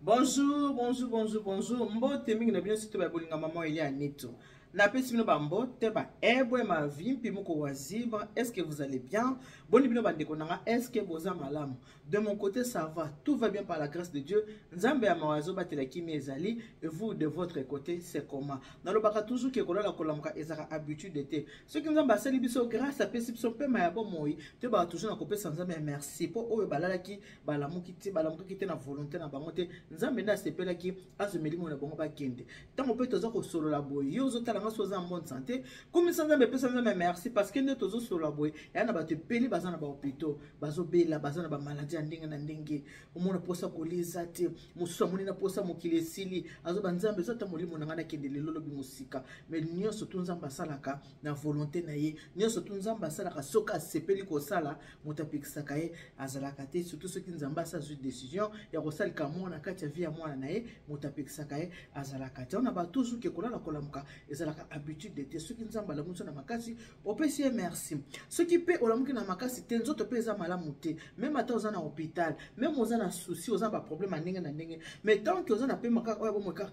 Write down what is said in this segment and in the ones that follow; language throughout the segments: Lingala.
Bonjour, bonjour, bonjour, bonjour. Mbote mingi na bino surtout ba bolinga maman Elia Neto. Napesi bino ba mbote ba ebwe ma vimpi moko waziba. Est-ce que vous allez bien? Boni bino ba ndeko nanga, est-ce que boza malamu? De mon côté ça va, tout va bien par la grâce de Dieu. Nzambe ya mawa azobatela kimia ezali et vous de votre côté c'est comment? Nalobaka toujours que kolala kolamuka ezaka habitude te. Soki Nzambe asali biso grâce apesi biso pema ya bomoi, toyebaka toujours na kopesa Nzambe ya merci po oyo balalaki balamuki te, balamukaki te na volonté na bango te. Nzambe nde asepelaki azwa milimo na bango bakende. Ntango mpe toza kosolola boye, yo ozotala nga so oza en bonne santé, kumisa Nzambe, pesa Nzambe merci parce que nde tozosolola boye, ya na bato ebele baza na ba hôpitaux, bazobela, baza na ba maladie ya ndenge na ndenge. Omona posa kolia eza te, mosusu amoni na posa mokili esili, azoba Nzambe eza ata molimo na ngai nakende lelo lobi mosika. Mais nyonso tu Nzambe asalaka na volonté na ye, nyonso tu Nzambe asalaka soki asepeli kosala, moto apekisaka ye azalaka te, surtout soki Nzambe asi azwi décision ya kosalika mwana kati ya vie ya mwana na ye, moto apekisaka ye azalaka te. Wana ba toujours ke kolala kolamuka ezalaka habitude te. Soki Nzambe alamuki na makasi, opesi ye merci. Soki mpe olamuki na makasi te, nzoto mpe eza malamu te, même ata oza na hôpital, même oza na souci, oza na ba problème ya ndenge na ndenge, mais tant que oza na pema kaka oyo bomoi kaka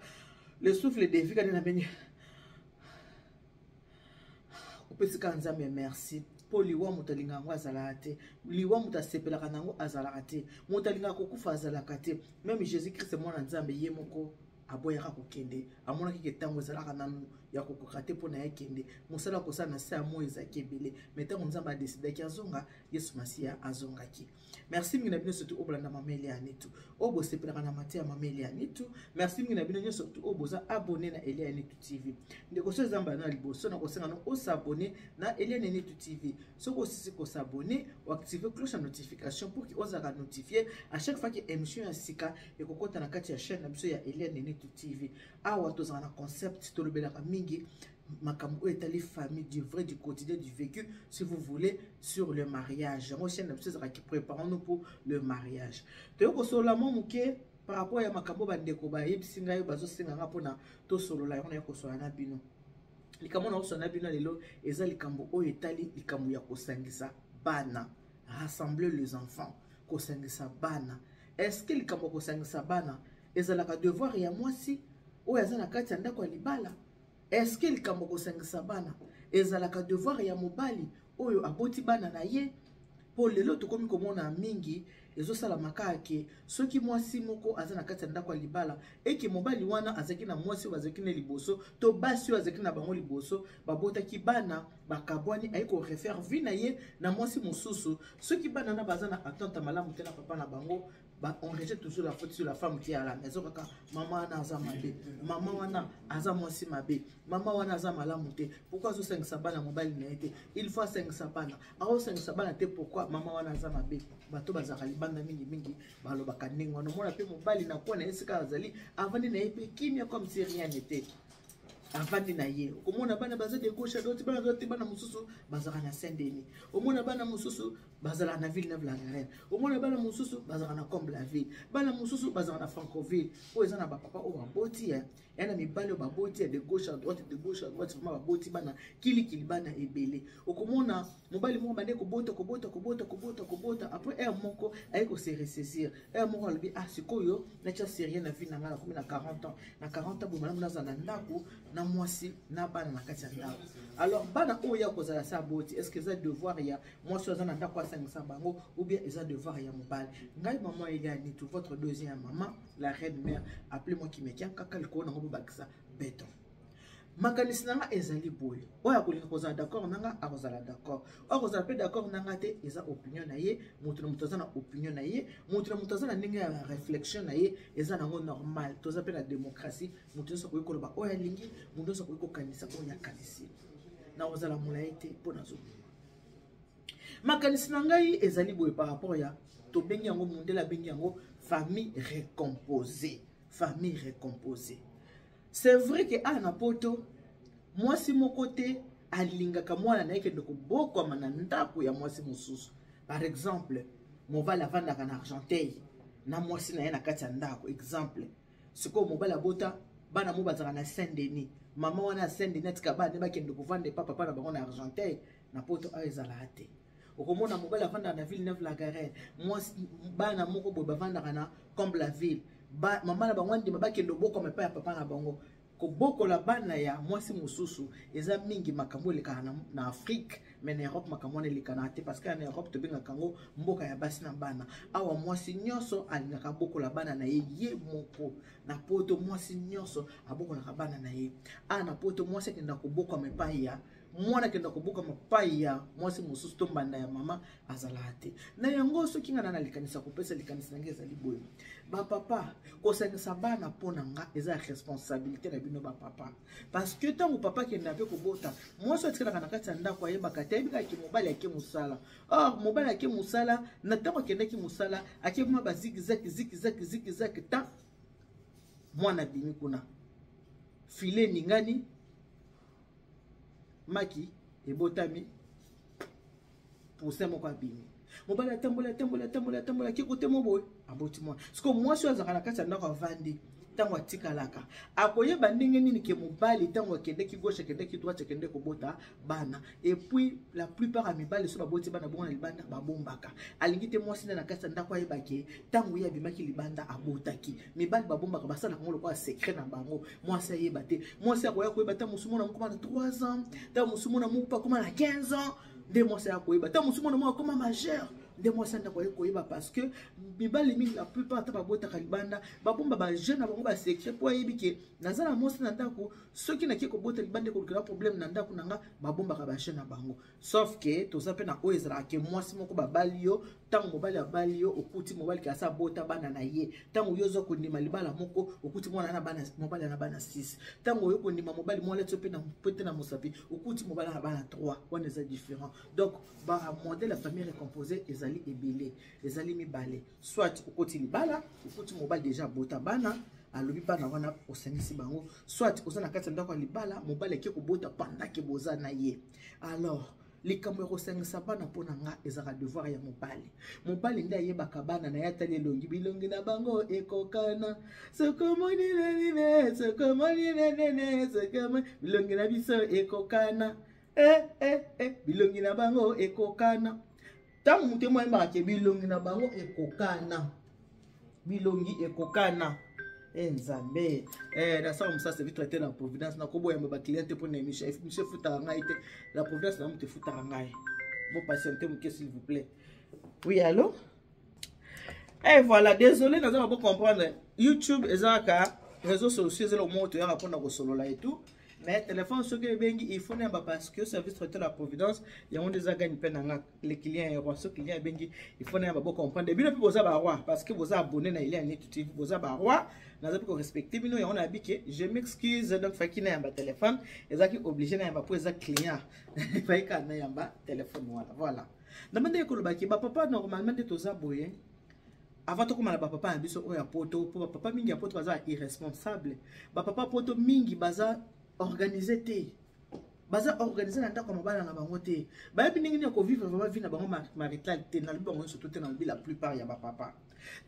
le souffle de vie kani na beni, opesi kaka Nzambe merci. Mpo liwa moto alingaka yango azalaka te, liwa moto asepelaka na yango azalaka te, moto alingaka kokufa azalaka te. Même Jésus Christ mwana Nzambe ye moko aboyaka kokende, amonaki ke ntango ezalaka nanu ya kokoka te mpo na ye kende, mosala kosala na se ya moi ezalaki ebele. Mais ntango Nzambe adesidaki azonga, Yesu Masiya azongaki. Merci mingi na bino surtout oyo bolanda Mama Elia Nitu, oyo bosepelaka na mateya Mama Elia Nitu. Merci mingi na bino nyonso surtout oyo boza abonné na Elia Nitu TV. Ndeko so eza mbala na liboso na kosenga no osabonné na Elia Nitu TV. Soki osisi kosabonné, oactive cloche ya notification pour que ozalaka notifié à chaque fois que émission ya sika ekokota na kati ya chaîne na biso ya Elia Nitu TV. Awa tozala na concept, tolobelaka mingi makambo oyo etali famille, du vrai, du quotidien, du vécu, si vous voulez, sur le mariage. Yango chaîne na biso ezalaka préparons-nous pour le mariage. Toyei kosolola mwa moke par rapport ya makambo bandeko bayebisi ngai, bazosenga nga mpona tosolola yango. Naye kosolola na bino likambo na kosolola na bino lelo eza likambo oyo etali likambo ya kosangisa bana, rassembler les enfants, kosangisa bana. Est-ce que likambo ya kosangisa bana ezalaka devoir ya mwasi oyo aza na kati ya ndako ya libala? Est-ce que likambo kosangisa bana ezalaka devoir ya mobali oyo aboti bana na ye? Mpo lelo tokomi komona mingi ezosalama kaka ke soki mwasi moko aza na kati ya ndako ya libala, eke mobali wana azalaki na mwasi oyo bazalaki na liboso, to basi oyo azalaki na bango liboso, babotaki bana, bakabwani, aye korefaire vie na ye na mwasi mosusu. Soki bana na baza na attente malamu te na papa na bango, on rejette toujours la faute sur la femme qui est à la maison. Kaka mama wana aza mabe, mama wana aza mwasi mabe, mama wana aza malamu te. Pourquoi azosangisa bana mobali na ye te? Il faut asangisa bana, aosangisa bana te, pourquoi? Mama wana aza mabe. Bato bazalaka libanda mingimingi balobaka ndenge wana. Omona mpe mobali na kwa na ye esika azali, avandi na ye mpe kimia comme si rien n'était, avandi na ye. Okomona bana baza de gauche à droite, bana droite, bana mosusu bazalaka na Saint Denis, omona bana mosusu bazalaka na Villeneuve la Garenne, omona bana mosusu bazalaka na Comble la Ville, bana mosusu bazalaka na Francoville. Oyo eza na bapapa oyo baboti ya na mibali oyo baboti ya de gauche à droite, de gauche à droite, vraiment baboti bana kilikili, bana ebele. Okomona mobali moko bande kobota, kobota, kobota, kobota, kobota, après heure moko aye kose ressaisir. Heure moko alobi: ah, sikoyo natia sérieux na vie na ngai, nakomi na 40 ans, na 40 ans boye malamu nazala na ndako na mwasi na bana na kati ya ndako. Alors bana oyo ya kozala sa boti, est ce que eza devoir ya mwasi oyo aza na ndako asangisa bango, ou bien eza devoir ya mobali? Ngai mama Elia Nitu, votre deuxième maman, la reine mère, appelez-moi Kimekia kaka likolo nango bobakisa beton. Makanisi na nga ezali boye: oyo akolinga kozala d'accord na nga akozala d'accord, oyo akozala mpe d'accord na nga te, eza opinion na ye. Moto na moto aza na opinion na ye, moto na moto aza na ndenge ya réflexion na ye, eza nango normal. Toza mpe na démocratie, moto nyonso akoki koloba oyo alingi, moto nyonso akoki kokanisa oyo akanisi. Na kozala molai te mpo nazobima, makanisi na ngai ezali boye par rapport ya tobengi yango, mondele abengi yango famille recomposée. Famille recomposée, c'est vrai ke awa na poto mwasi moko te alingaka mwana na ye kende kobokwama na ndako ya mwasi mosusu. Par exemple, mobali avandaka na Argenteuil na mwasi na ye na kati ya ndako, exemple. Sikoyo mobali abota bana mo bazalaka na Saint Denis, mama wana ya Saint Denis atika bana nde bakende kovanda epa papa na bango na Argenteuil. Na poto awa ezalaka te. Okomona mobali avandaka na Villeneuve la Garenne, mwasi, bana moko boye bavandaka na Comble la Ville. Ba, mama na bango andima bakende obokama epai ya papa na bango. Kobokola bana ya mwasi mosusu eza mingi makambo elekaka na, na Afrique, mais na Europe makambo wana elekanaka te, parce que na Europe tobengaka yango mboka ya basi na bana. Awa mwasi nyonso alingaka abokola bana na ye ye moko. Na poto mwasi nyonso abokolaka bana na ye. Awa na poto mwasi akenda kobokama epai ya mwana, akenda kobokama epai ya mwasi mosusu to mbanda ya mama azalaka te. Na yango soki nga na na likanisi ya kopesa, likanisi na ngai ezali boye: bapapa, kosangisa bana mpo na nga eza responsabilité na bino bapapa, parce que ntango papa akenda mpe kobota, mwasi atikalaka na kati ya ndako, ayebaka te, ayebi kaka mobali ake mosala. Or mobali ake mosala, na ntango akendaki mosala, ake mwa bazigizaki zigizaki zigizaki, ta mwana abimi kuna, file eningani, maki ebotami, poussin moko abimi. Mobali atamboli, atamboli, atamboli, atamboli, ake kote mo boye, aboti mwana. Siko mwasi oyo azalaka na kati ya ndako, avandi, ntango atikalaka, akoyeba ndenge nini ke mobali ntango akendeki gauche, akendeki droite, akende kobota bana? Et puis la plupart ya mibali, so baboti bana bongo na libanda, babombaka. Alingi te mwasi nde na kati ya ndako ayeba ke ntango ye abimaki libanda abotaki. Mibali babombaka, basalaka yango lokola secret na bango, mwasi ayeba te. Mwasi akoya koyeba ntango mosu mwana mokoma na 3 ans, ntango mosu mwana moko akoma na 15 ans nde mwasi aya koyeba, ntango mosu mwana moko akoma majeur nde mwasi andako aye koyeba, parce que mibali mingi, la plupart, ata babotaka libanda, babomba bajeune na bango basecret, mpo ayebi ke naza na mwasi na ndako, soki nake kobota libanda ekolukela problème na ndako na nga. Babombaka bajeune na bango, sauf ke toza mpe na oyo ezalaka ke mwasi moko babali yo, ntango mobali abali yo, okuti mobali kasi abota bana na ye. Ntango yo oza kondima libala moko, okuti mwana na bana, mobali na bana 6. Ntango oyo kondima mobali mwana ti mpe na pete na mosapi, okuti mobali na bana 3. Wana eza différent. Donc bamodèle ya famille recomposée ezali ebele, ezali mibale: soit okoti libala, okuti mobali déjà abota bana, alobi bana wana osangisi bango, soit oza na kati ya ndako ya libala, mobali ake kobota pendant ke boza na ye. Alors likambo ya kosangisa bana, mpo na nga ezalaka devoir ya mobali. Mobali nde ayebaka bana na ye, atali elongi, bilongi na bango ekokana. Sokomoni nenene, sokomoni nenene, sokomoni bilongi na biso ekokana, eh, eh, eh, bilongi na bango ekokana. Ntango moto emo ayembaka ke bilongi na bango ekokana, bilongi ekokana, e Nzambe, nasala mosala service traiteur na Providence. Nakoboyamba baclient te mpo na émission. Émission efutaka ngai te, la Providence na moto efutaka ngai. Bopatiente moke, s'il vous plaît. Oui, allo. Et voilà, désolé, naza na bocomprendre, YouTube ezalaka réseau sociaux, ezala moko toyaka mpona kosolola et tout, mais téléphone soki ebengi, il faut nayamba, parce que service traiteur la Providence, yango nde eza gagne mpe na nga. Le client est roi. Soki client ebengi, il faut nayamba. Bocomprendre, bino mpe boza baroi, parce que boza abonné na Elia Netu TV, boza baroi, naza mpe korespecte bino. Yango nayebi ke je m'excuse, donc faki nayamba téléphone, ezalaki obligé nayamba mpo eza client, faki kaka nayamba téléphone wana. Voilà, ndamba ndenge kolobaki, bapapa, normalement nde toza boye avant tokóma na bapapa na biso oyo ya poto, mpo bapapa mingi ya poto baza irresponsable. Bapapa poto mingi baza organisé te, baza organisé na ndako ya mabala na bango te, bayebi ndenge nini ya kovivre vraiment vie na bango marital te. Nalobi bango nyonso to te, nalobi la plupart ya bapapa.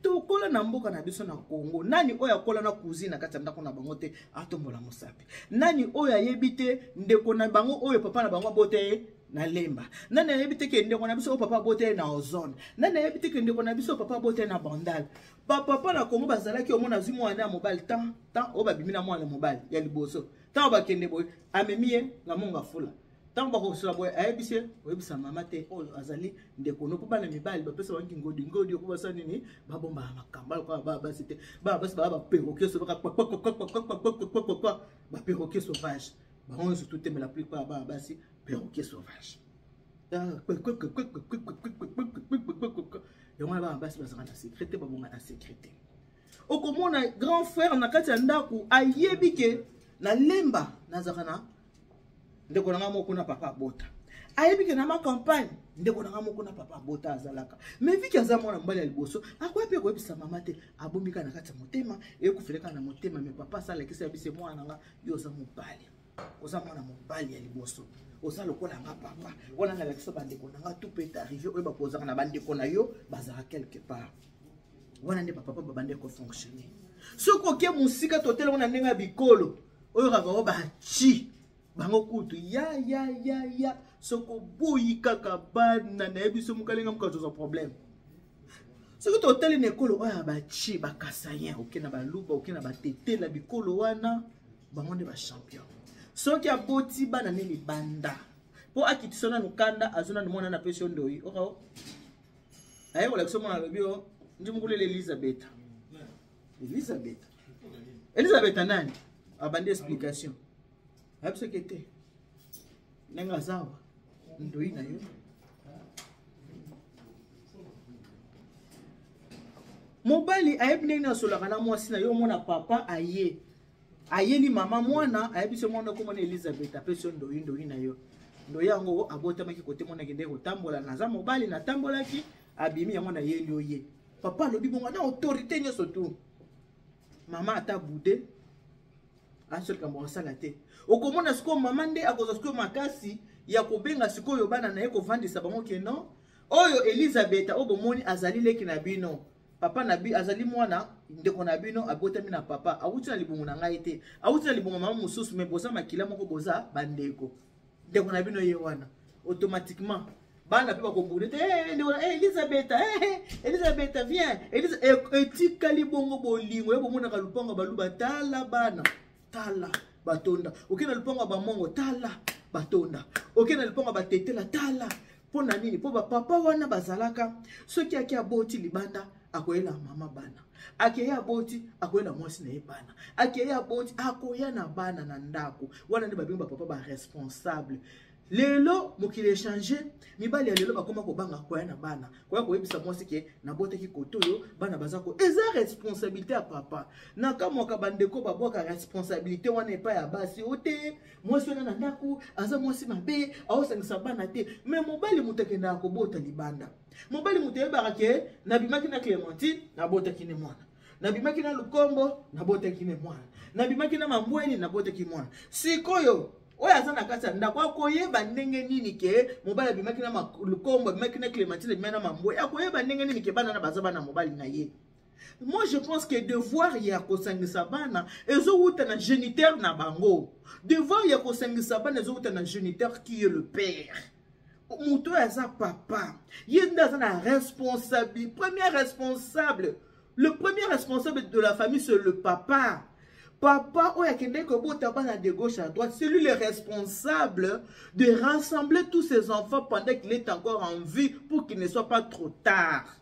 Tokola na mboka na biso na Congo, nani oyo akola na cousine na kati ya ndako na bango te atombola mosapi? Nani oyo ayebi te ndeko na bango oyo papa na bango abota ye na Lemba? Nani ayebi te ke ndeko na biso oyo papa abota ye na Ozone? Nani ayebi te ke ndeko na biso oyo papa abota ye na Bandal? Bapapa na Kongo bazalaki, omona azwi mwana ya mobali, tan tan oyo babimi na mwana mobali ya liboso, ntango bakende boye, amemi ye na monga fula, ntango bakosola boye, ayebisi ye: "Oyebisa mama te, oyo azali ndeko no." Mpo bana mibali bapesa bangi ngodingodi, mpo basala nini? Babombaka makambo lokola bana basi te. Bana basi baa baperroquet, so baka baperroquet sauvage bango nyonso totemela. Plupart bana basi perroquet sauvage, yango wana bana basi bazalaka na secret te, babonga na secret te. Okomona grand frère na kati ya ndako ayebi ke na Lemba nazalaka na ndeko na nga moko na papa abota, ayebi ke na ma campagne ndeko na nga moko na papa abota azalaka, mais viki aza mwana mobali ya liboso, akoya mpe koyebisa mama te, abombi kaka na kati ya motema, ekufele kaka na motema. Mais papa asalakisa ya biso: "Mwana na nga, yo oza mobali, oza mwana mobali ya liboso, oza lokola nga papa wana, nalakisa bandeko na nga. Tout peut arriver, oyo bakozaka na bandeko na yo bazalaka quelque part." Wana nde bapapa babande kofonctionne. Soki oke mosika, totelango na ndenge ya bikolo oyo kaka oyo baci bango kutu ya ya ya ya, soki oboyi kaka bana, nayebi so mokalenga mokazoza problème. Soki totali na ekolo oyo ya bachi, bakasayen, oke na baluba, oke na batetela, bikolo wana bango nde bachampion. Soki aboti bana ne libanda mpo akitisa nanu kanda, azwi nanu mwana na pesi yo ndoi oko aye kolakisa mwana, alobi o ndi mokulele Elizabeth, Elizabeth, Elizabeth nani, abandi explication, ayebisaki te ndenge aza awa ndoi na yo. Mobali ayebi ndenge nini asolaka na mwasi na yo. Omona papa aye, ayeli mama mwana, ayebisi mwana okomona Elizabeth, apesi yo ndoi, ndoi na yo. Ndoi yango abotamaki kote mwana akendeki kotambola, naza mobali, natambolaki, abimi yango, nayeli yo ye. Papa alobi bongo na autorité nyonso tu. Mama ata bude aso likambo akosala te. Okomona sikoyo mama nde akozwa sikoyo makasi ya kobenga sikoyo bana na ye, kovandisa bango ke non, oyo Elizabeth oyo bomoni azali leki na bino, papa na bi azali mwana ndeko na bino, abotami na papa, awuti na libongo na ngai te, awuti na libongo mama mosusu, me boza makila moko, boza bandeko, ndeko na bino ye wana. Automatiquement bana mpe bakobunda te: hey, ndeko hey, Elizabeth, hey, Elizabeth viens. Etikali bongo bolingo ye. Bomonaka lupango ya baluba, tala bana, tala batonda. Oke na lupango ya bamongo, tala batonda. Oke na lupango ya batetela, tala. Mpo na nini? Mpo bapapa wana bazalaka, soki ake aboti libanda, akoyela mama bana, akeye aboti, akoyela mwasi na ye bana, akeye aboti, akoya na bana na ndako. Wana nde babengi bapapa baresponsable. Lelo mokili echange, mibali ya lelo bakoma kobanga koya na bana, koya koyebisa mwasi ke nabotaki kote oyo, bana baza ko. Eza responsabilité ya papa. Nakamwaka bandeko babwaka responsabilité wana epai ya basi. O te, mwasi wana na ndako aza mwasi mabe, aosangisa bana te. Me mobali moto akendaka kobota libanda, mobali moto ayebaka ke nabimaki na Clémentine, nabotaki ne mwana, nabimaki na Lukombo, nabotaki ne mwana, nabimaki na Mambweni, nabotaki mwana. Sikoyo oyo aza na kati ya ndako akoyeba ndenge nini ke mobali abimaki na Lukombo, abimaki na Clémentine, abimaki na Mambwe? Akoyeba ndenge nini ke bana na baza bana mobali na ye? Moi, je pense que devoir ya kosangisa bana ezowuta na géniteur na bango. Devoir ya kosangisa bana ezowuta na géniteur qui est le père. Moto oyo aza papa, ye nde aza na responsable, premier responsable. Le premier responsable de la famille, c'est le papa. Papa oyo akendeki kobota bana de gauche à droite, c'est lui le responsable de rassembler tous ses enfants pendant qu'il est encore en vie, pour qu'il ne soit pas trop tard.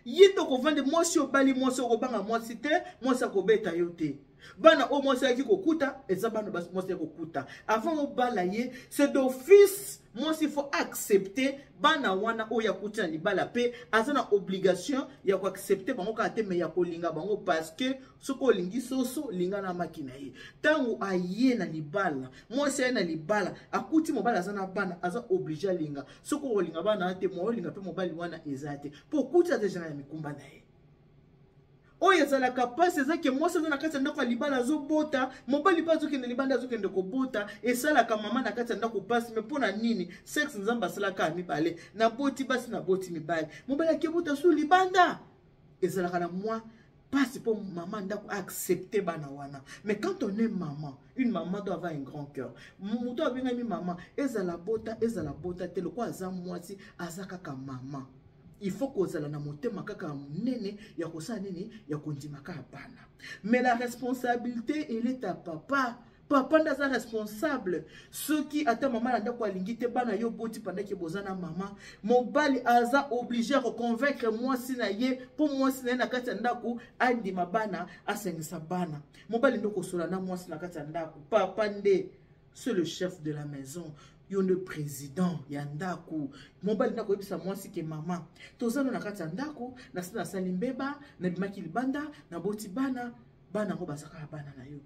Ye nde okovande mwasi, obali mwasi, okobanga mwasi te, mwasi akobeta yo te. Bana oyo mwasi ayaki kokuta, eza bana mwasi ayaki kokuta avant obala ye, c'est d'office. Mwasi faut accepter bana wana oyo akuti na libala, mpe aza na obligation ya koaccepter bango kaka te, mais ya kolinga bango, parce que soki olingi soso, linga na maki na ye. Ntango aye na libala, mwasi aye na libala, akuti mobali aza na bana, aza obligé alinga. Soki okolinga bana wana te, mwa olinga mpe mobali wana eza te, mpo okuti aza deja na mikumba na ye. Oyo ezalaka mpasi eza ke mwasi aza na kati ya ndako ya libala, azobota, mobali mpe azokende libanda, azokende kobota. Esalaka mama na kati ya ndako mpasi. Me mpo na nini sexe Nzambe asalaka ya mibale? Naboti basi, naboti mibali, mobali akebota su libanda, ezalaka na mwa mpasi mpo mama ndako accepte bana wana. Mais quand on est maman, une maman doit avoir un grand cœur. Moto abengami mama, ezala bota, ezala bota te, lokola aza mwasi, aza kaka mama. Il faut kozala na motema kaka ya monene ya kosala nini, ya kondima kaka bana. Mais la responsabilité, elle est à papa. Papa nde aza responsable. Soki ata mama na ndako alingi te bana yo boti pandaki boza na mama, mobali aza obligé ya koconvaincre mwasi na ye, mpo mwasi na ye na kati ya ndako andima bana, asangisa bana. Mobali nde kosola na mwasi na kati ya ndako. Papa nde, c'est le chef de la maison, yo nde président ya ndako. Mobali nde akoyebisa mwasi ke mama, toza no na kati ya ndako, nasi nasali mbeba, nabimaki libanda, naboti bana, bana yango baza kaka bana na yo.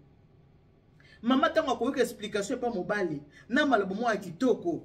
Mama ntango akoyoka explication epa mobali na maloba moko ya kitoko,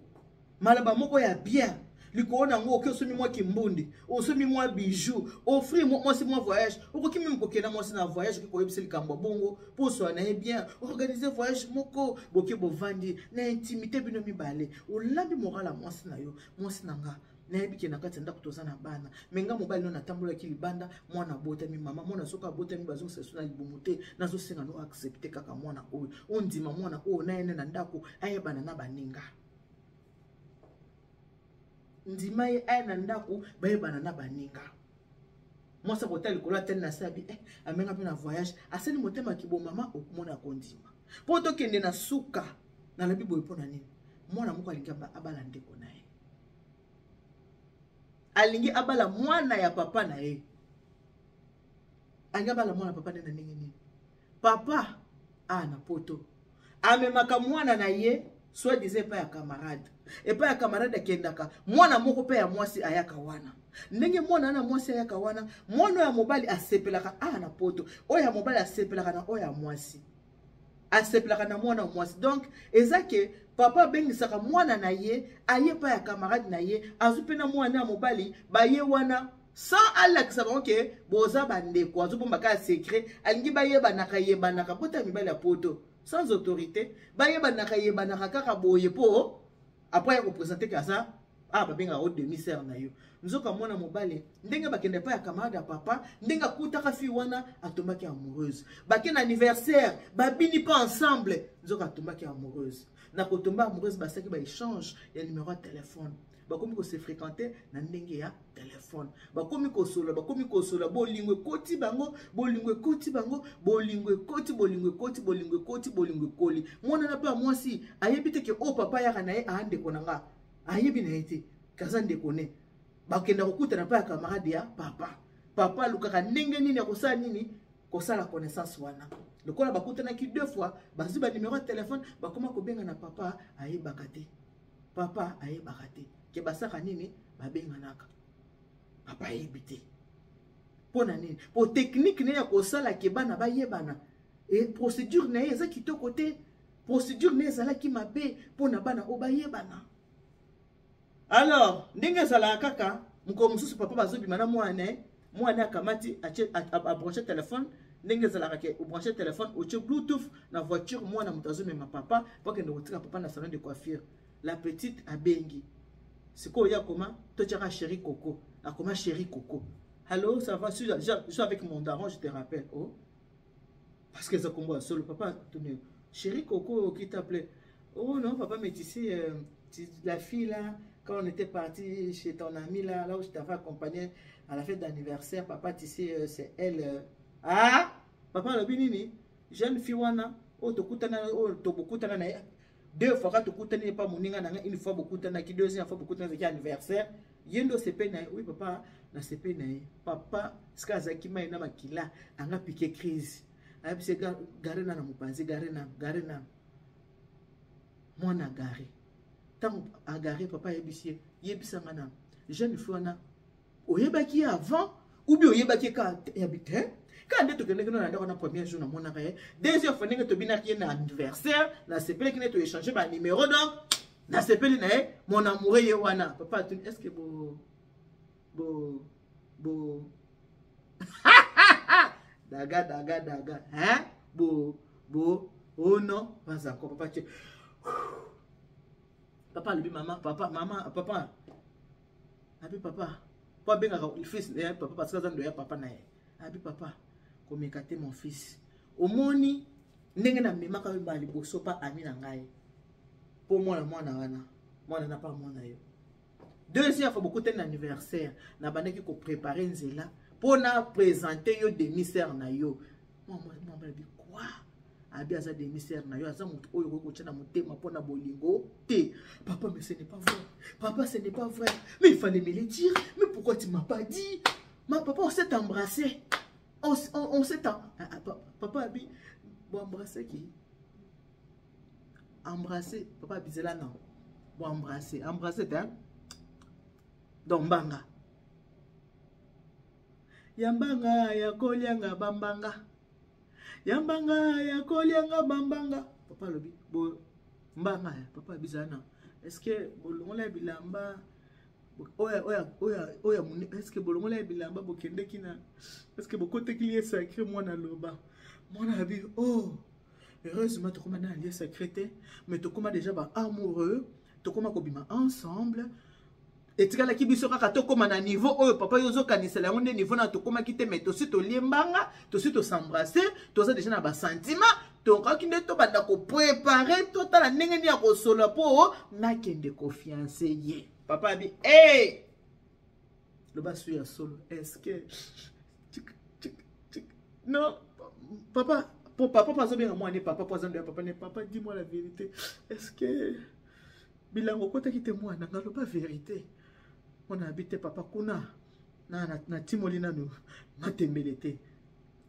maloba moko ya bien likolo na yango, oki osomi mwa kimbundi, osomi mwa bijou, offrir mwasi mwa voyage. Okoki meme kokenda mwasi na voyage, okoki koyebisa likambo ya bongo mpo osola na ye bien, organise voyage moko, boke bovandi na intimité bino mibale, olambi moral ya mwasi na yo: mwasi na nga, nayebi ke na kati ya ndako toza na bana, me nga mobali no natambolaki libanda, mwana abotami. Mama, mwana soki abotami, bazongisa so na libumu te. Nazosenga no accepte kaka mwana oyo, ondima mwana oyo nayene na ndako, ayebana na baninga. Ndima ye aya na ndako, bayebana na baninga. Mwasi akotala likolo, atali na se, abi eh, amenga mpe na voyage, asali motema kibomama, okomona akondima. Mpo tokende na suka, nalobi boye mpo na nini? Mwana moko alingi abala ndeko na ye, alingi abala mwana ya papa na ye, alingi abala mwana papa nde na ndenge nini? Papa a na poto amemaka mwana na ye soit disant epai ya camarade, epai ya camarade akendaka, mwana moko mpe ya mwasi ayaka wana. Ndenge mwana wana mwasi ayaka wana, mwana oyo ya mobali asepelaka a na poto, oyo ya mobali asepelaka na oyo ya mwasi, asepelaka na mwana mwasi. Donc eza ke papa abengisaka mwana na ye, aye epai ya camarade na ye, azwi mpe na mwana ya mobali, baye wana sans alakisa bango ke boza bandeko. Azobomba kaka secret, alingi bayebanaka yebanaka. Bota mibali ya poto sans autorité, bayebanaka yebanaka kaka boye, mpo après ya koprésenter ke aza ah, babengaka o demi sœur na yo. Nzoka mwana mobali, ndenge bakende epai ya camarade ya papa, ndenge akutaka fille wana, atombaki amoureuse. Bake na anniversaire, babini mpe ensemble, nzoka atombaki amoureuse. Na kotomba amoureuse, basalaki baéchange ya numéro ya telefone, bakomi kose fréquenter na ndenge ya telefone, bakomi kosolola, bakomi kosolola, bolingo ekoti bango, bolingo ekoti bango, bolingo ekoti, bolingo ekoti, bolingo ekoti, bolingo ekoli. Mwana na mpe ya mwasi ayebi te ke oyo papa ayaka na ye aa ndeko na nga, ayebi na ye te kaza ndeko ne. Bakenda kokutana mpe ya camarade ya papa. Papa alukaka ndenge nini ya kosala nini, kosala connaissance wana. Lokola bakutanaki deux fois, bazwi banumero ya telefone, bakoma kobengana. Papa ayebaka te, papa ayebaka te ke basaka nini, babenganaka. Papa ayebi te mpo na nini, po technique na ye ya kosala ke bana bayebana e procédure na ye eza kitoko te, procédure na ye ezalaki mabe mpo na bana oyo bayebana. Alors ndenge ezalaka kaka, mokolo mosusu papa bazobima na mwana ye, mwana akamati, abranche telefone. Ndenge ezalaka ke obranche telefone, otie bluetooth na voiture, mwana moto azomema papa po akende kotika papa na salon de coiffure. La petite abengi sikoyo, ye akoma totiaka chéri coco, akoma chéri coco, allo, ça va? Je suis avec mon daron, je te rappelle. Oh, parce que eza kombo ya solo. Papa tuni: chéri coco, qui t'appelait? Oh non papa, mais tu sais, la fille là, quand on était parti chez ton ami là, là où je t'avais accompagné à la fête d'anniversaire, papa, tu sais, c'est elle. Ah, papa alobi nini? Jeune fille wana oyo tokutana, oyo tobokutana na ye deux fois, ka tokutani epa moninga na ngai une fois, bokutanaki deuxième fois, bokutana ezalaki anniversaire, ye nde osepeli na ye? Oui papa, nasepeli na ye. Papa sika azalaki mai na makila, anga piqué crise, ayebisi: gare na na mopanzi, gare na, gare na. Mwana gare, ntango agare, papa ayebisi ye: yebisanga na jeune fille wana, oyebaki ye avant ou bien oyebaki ye kaka yabi te? Kaka nde tokendeki no na ndako na premier jour, namonaka ye. Deuxième fois, ndenge tobinaki ye na anniversaire, nasepelaki nde toéchange banumero, donc nasepeli na ye, mon amoureux ye wana. Papa atuni: est ce que bo bo bo daga daga daga, hein, bo bo? Oh non, pas encore papa. Tie papa alobi: mama, papa, mama, papa abi, papa po abengaka fils na ye papa, parce que aza ndo ya papa na ye. Abi: papa, komeka te mon fils, omoni ndenge namemaka yo mbala liboso pa ami na ngai, mpo mwana mwana wana, mwana na pa mwana yo. Deuxième fois bokutani na anniversaire, nabandaki koprépare nzela mpo na présente yo demi sœur na yo. Mwana abi quoi? Abi aza demi sœur na yo, aza moto oyo okoki kotya na motema mpo na bolingo te. Papa: mais ce n'est pas vrai papa, ce n'est pas vrai, mais il fallait me le dire, mais pourquoi tu m'as pas dit? Ma papa, on s'est embrassé, on s'est ah, ah, papa abi: bon, embrassé qui embrassé? Papa abizela non, bon, embrassé, embrassé te, donc mbanga ya mbanga ya kolianga bambanga ya mbanga ya kolianga bambanga. Papa alobi: bo mbanga ya? Papa abizala na est ce que bolongola ya bilamba oyo, est ce que bolongola ya bilamba, bokendeki na, est ce que bokoteki lieu sacré? Mwana aloba, mwana abi: oh, heureusement tokóma na lieu sacré te, mais tokóma déjà ba amoureux, tokóma kobima ensemble. Etikalaki biso kaka tokóma na niveau oyo papa yo ozokanisela yango nde niveau na tokómaki te, mais tosi tolie mbanga, tosi tosembrasse, toza déjà na basentiment, tokaki nde tobanda koprépare, totala ndenge nini ya kosolola mpo nakende kofiancer ye. Papa abi: hey! Loba su ya solo, est-ce que Non, papa, po papa mpo azobenga mwana papa, mpo aza ndo ya papa ne. Papa, dis-moi la vérité, est-ce que bilango okotaki te? Mwana nga, loba vérité. Mwana abi te, papa, kuna natimoli nanu matembele te,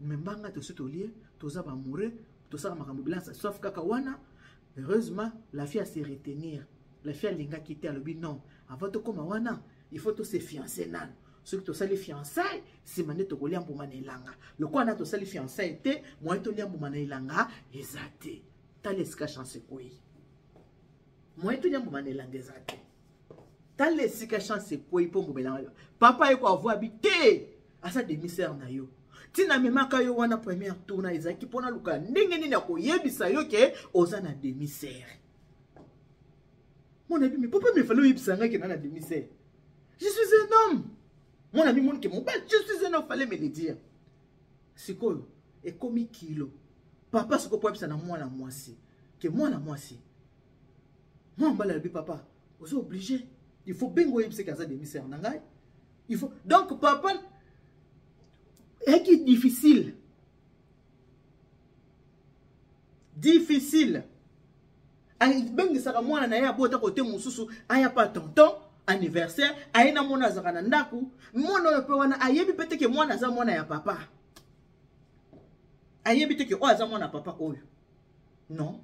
me mbanga tosi tolie, toza baamoureux, tosala makambo bilance, sauf kaka wana. Heureusement, la fille a se retenir. La fille alingaki te, alobi non, avant tokóma wana, il faut tose fiancer nanu. Soki tosali fiançaille, nsima nde tokolia mbuma na elanga. Lokola na tosali fiançaille te, moyen tolia mbuma na elanga eza te. Tala esika chance ekwei. Moyen tolia mbuma na elanga eza te. Tala esika chance ekwei mpo mbuma elanga. Papa ye koavua bi te, aza demi-sœur na yo. Ntina amemaka yo wana première tour na ezalaki mpo naluka ndenge nini ya koyebisa yo ke oza na demi-sœur. Mon ami, mais papa, mais fallait oyebisa ngai ke na na demi-sœur. Je suis un homme. Mon ami, mon ke mobali, je suis un homme, fallait me le dire. Sikoyo ekomi kilo. Papa sikoyo po ayebisa na mwana mwasi ke mwana mwasi, mwana mobali alobi: papa, oza obligé, il faut bengo oyebisa ke aza demi-sœur na ngai. Il faut donc papa eki difficile, difficile. Abengisaka mwana na ye abota kote mosusu, aya pa tonton anniversaire, aye na mwana azalaka na ndako. Mwana oyo mpe wana ayebi mpe te ke mwana aza mwana ya papa. Ayebi te ke oyo aza mwana ya papa oyo. Non,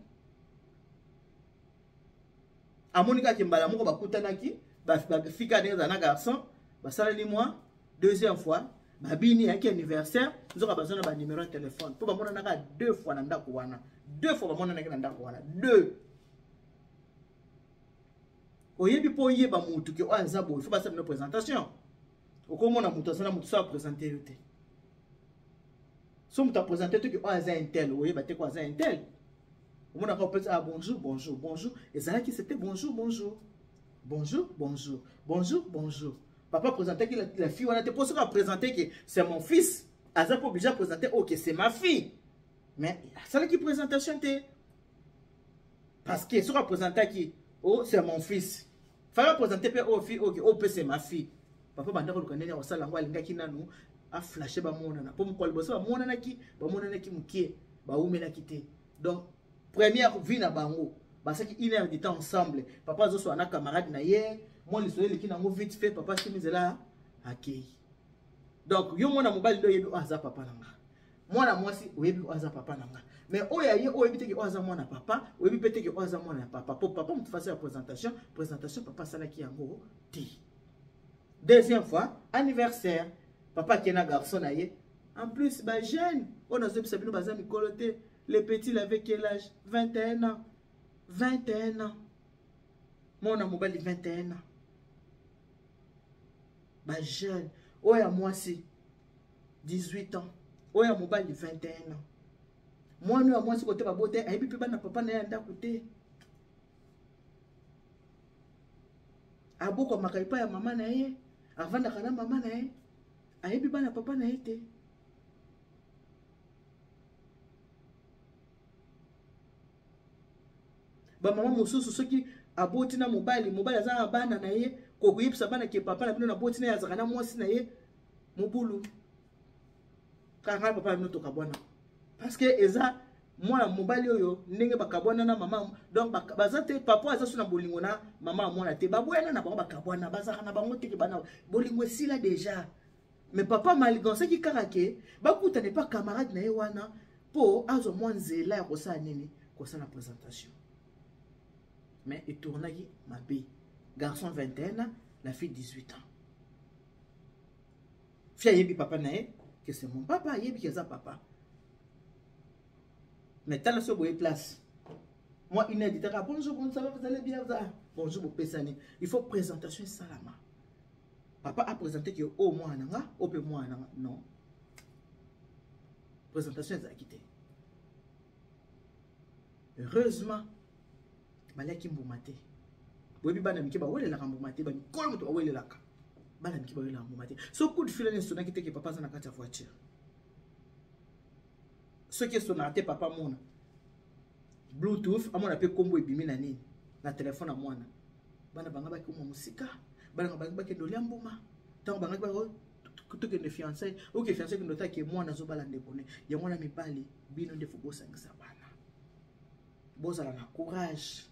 amoni kaka mbala moko bakutanaki, bafika ndenge ezala na garçon, basalani mwa deuxième fois, babini, yaki anniversaire. Nzoka baza na banumero ya telefone, mpo bamonanaka deux fois na ndako wana. Deux fois bamonanaki na ndako wana, deux. Oyebi, mpo oyeba motu ke oyo aza boye, fo basala bino présentation. Okomona moto aza na motu, so aprésente yo te, so moto aprésente te ke oyo aza un tel, oyeba te ko aza un tel. Omonaka opesa: ah, bonjour, bonjour, bonjour. Ezalaki, c'était bonjour, bonjour, bonjour, bonjour, bonjour, bonjour. Papa présentaki la fille wana te, mpo soki aprésente ke c'est mon fils, aza mpo obligé aprésente oyo ke c'est ma fille. Mais asalaki présentation te, parce que soki aprésentaki: oh, c'est mon fils, fallait aprésente mpe oyo fille, oyo oyo mpe c'est ma fille. Papa bandako luka ndenge akosala yango, alingaki nanu aflashe bamonana, mpo mokolo liboso bamonanaki, bamonanaki mokie, bawumelaki te. Donc première vie na bango, basalaki une heure du temps ensemble. Papa azoswala na camarade na ye, mwa lisolo eleki nango vite fait, papa asimi nzela, akei. Donc yo mwana mobali nde oyebi oyo aza papa na nga, mwana mwasi oyebi oyo aza papa na nga, mais oyo aye, oyebi teke oyo aza mwana papa, oyebi mpe teke oyo aza mwana ya papa, po papa moto fasi ya présentation. Présentation papa asalaki yango te. Deuxième fois anniversaire, papa akei na garçon na ye. En plus bajeune oyo nazobisa bino baza mikolo te. Le petit, il avait quel âge? 21 ans, 21 ans. Mwana mobali 21 ans, bajeune. Oyo ya mwasi 18 ans, oyo ya mobali 21 ans. Mwana oyo ya mwasi kote babote, ayebi mpe bana papa na ye ya ndako te. Abokwamaka epai ya mama na ye, avandaka na mama na ye, ayebi bana papa na ye te. Bamama mosusu, soki aboti na mobali, mobali aza na bana na ye, kokoyebisa bana ke papa na bino naboti na ye azalaka na mwasi na ye, mobulu. Kaka ngai papa na bino tokabwana, parce que eza mwana mobali oyo ndenge bakabwana na mama. Donc baza te, papa aza so na bolingo na mama ya mwana te, baboyana na bango, bakabwana, bazalaka na bango teke bana, bolingo esila déjà. Mais papa maligansaki kaka ke bakutana epa camarade na ye wana, mpo azwa mwa nzela ya kosala nini, kosala présentation. Mais etournaki mabe. Garçon 21 ans, la fille 18 ans. Fille ayebi papa na ye que c'est mon papa, ayebi ke aza papa. Mais tala, so boye place moi une heure ditaka: bonjour, bon, ça va, vous allez bien? Vous, bonjour. Bopesani, il faut présentation esalama. Papa a présenté ke oyo mwana na nga, oyo mpe mwana na nga. Non, présentation ezalaki te. Heureusement, baliaki mbuma te. Boyebi, bana mike bawelelaka mbuma te, bamikolo moto bawelelaka, bana mike bawelelaka mbuma te. So coup de fil wana esonaki te ke papa aza na kati ya voiture. Soki esonaka te, papa mona bluetooth, amona mpe nkombo ebimi na nini na telefone ya mwana. Bana banga bakoma mosika, bana bangi bakende olia mbuma. Ntango bangaki Tokende fiançailles, oke fiançailles, kende otake mwana azobala ndeko ne. Yango wana mibali, bino nde fo bosangisa bana, bozala na courage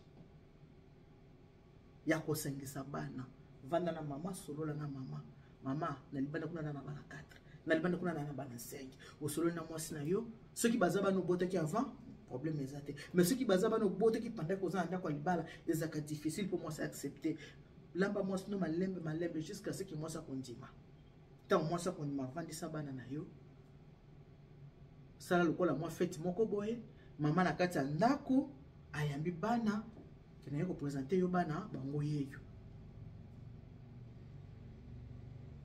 ya kosangisa bana. Vanda na mama, solola na mama. Mama, na libanda kuna na bana 4, na libanda kuna na bana 5. Osololi na mwasi na yo. Soki baza bana obotaki avant, problème eza te, mais soki baza bana obotaki pendant koza na ndako ya libala, ezalaka difficile mpo mwasi accepte. Lamba mwasi no malembe malembe jusqu'à ce que mwasi akondima. Ntango mwasi akondima, avandisa bana na yo, sala lokola mwa fete moko boye. Mama na kati ya ndako ayambi bana, naye kopresente yo bana bango yeyo.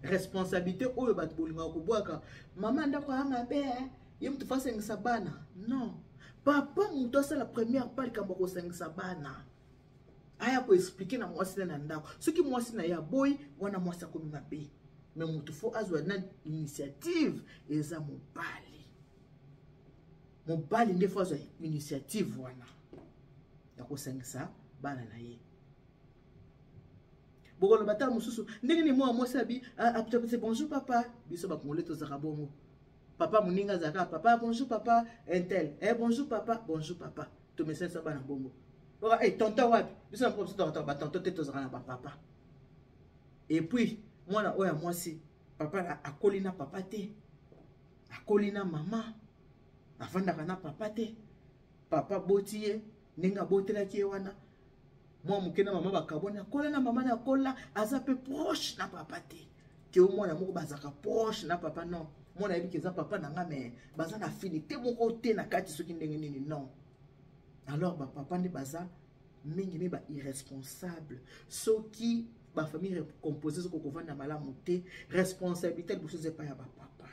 Responsabilité oyo bato bolingaka kobwaka mama ndako ya mabe, ye moto fasangisa bana. Non, papa moto asala première pas likambo ya kosangisa bana, aya koexpliquer na mwasi na ndako. Soki mwasi na ye aboyi, wana mwasi akomi mabe. Mais moto fo azwa na initiative eza mobali. Mobali nde fo azwa initiative wana ya kosangisa bana na ye. Bokoloba ta mosusu ndenge nini mwa mwasi abi apese bonjour papa. Biso bakongole tozalaka bongo. Papa moninga azalaka papa, bonjour papa intel, eh, bonjour papa, bonjour papa. Tomesanisa bana bongo. Oka eh, tonton wapi? Biso na biso tokataka batonton te, tozalaka na bapapa. Et puis mwana oyo ya mwasi, papa akoli na papa te, akoli na mama, avandaka na papa te. Papa boti ye ndenge abotelaki ye wana mwa moke na mama, bakabwani, akola na mama na akola, aza mpe proche na papa te. Ke o mwana moko bazalaka proche na papa, non, mwana ayebi ke eza papa na nga, mais baza na affinité moko te na kati soki ndenge nini, non. Alors bapapa nde baza mingi mi ba irresponsable. Soki bafamille recomposé soki okovanda malamu te, responsabilité liboso eza epai ya bapapa.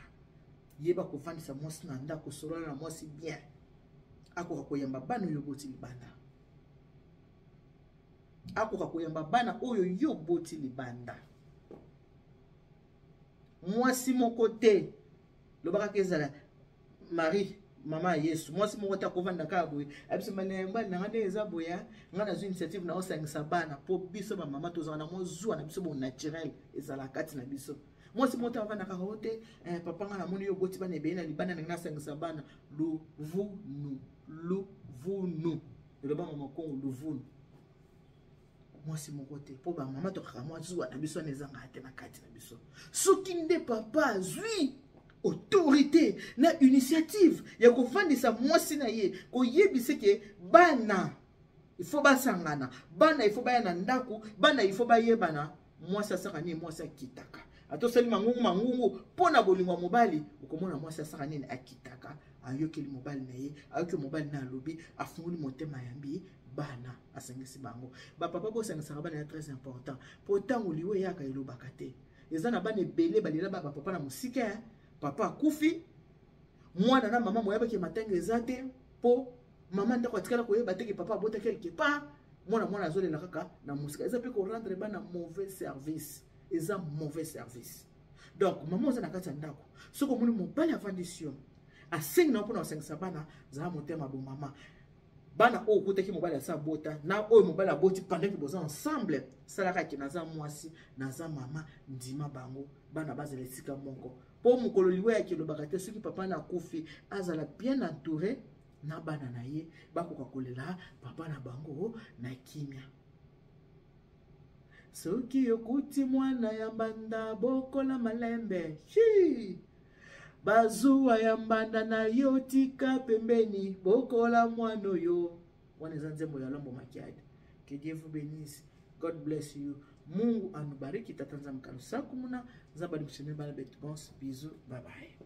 Yeba kovandisa mwasi na ndako, solola na mwasi bien, akoka koyamba bana oyo oboti libanda, akoka koyamba bana oyo yo oboti libanda. Mwasi moko te, lobaka kaka ezala Marie, mama ya Yesu, mwasi moko te akovanda kaka boye abiso mobali na nga nde eza boye, nga nazwi initiative na osangisa bana. Mpo biso bamama tozala na mwa zuwa na biso bo naturel ezala kati na biso. Mwasi moko te avanda kaka o te, eh, papa, nga namoni yo oboti bana ebele na libanda, ndenge nasangisa bana. Luvunu, luvunu, eloba mama Kongo, luvunu. Mwasi moko te, mpo bamama tokaka mwa zuwa na biso wana ezangaka te na kati na biso. Soki nde papa azwi autorité na initiative ya kofandisa mwasi na ye, koyebisa ke bana il faut basangana, bana il faut baya na ndako, bana il faut bayebana, mwasi asaka nini? Mwasi akitaka. Ata osali mangungu mangungu mpo na bolingo ya mobali, okomona mwasi asaka nini? Akitaka, ayokeli mobali na ye, ayoki mobali na alobi, afungoli motema, yambi bana, asangisi bango. Bapapa, bosangisaka bana ya très important, mpo ntango liwa eyaka, elobaka te. Eza na bana ebele balela ba bapapa na mosika. Papa akufi, mwana na mama moyabaki, matanga eza te, mpo mama ndako atikala koyeba te ke papa abota quelque part. Mwana azolela kaka na mosika. Eza mpe korendre bana mauvais service, eza mauvais service. Donc mama oza na kati ya ndako, soki omoni mobali avandisi yo, asengi na yo mpona kosangisa bana, zala motema bomama. Bana oyo okutaki mobali asa abota na oyo mobali aboti pendant que boza ensemble, salaka ke naza mwasi, naza mama, ndima bango bana bazala esika moko, mpo mokolo liwa yaki elobaka te. Soki papa na akufi, azala bien entouré na bana na ye, bakoka kolela papa na bango na kimia. Soki okuti mwana ya mbanda, bokola malembe. Hi! Bazuwa ya mbanda na yo tika pembeni, bokola mwana oyo. Wana eza nzembo ya Lombo Makiadi. Que Dieu vous bénisse, God bless you, Mungu anubariki. Tata Nzambe kalusaku muna Nzambe alimushime bana betu. Bons bisous, bye bye.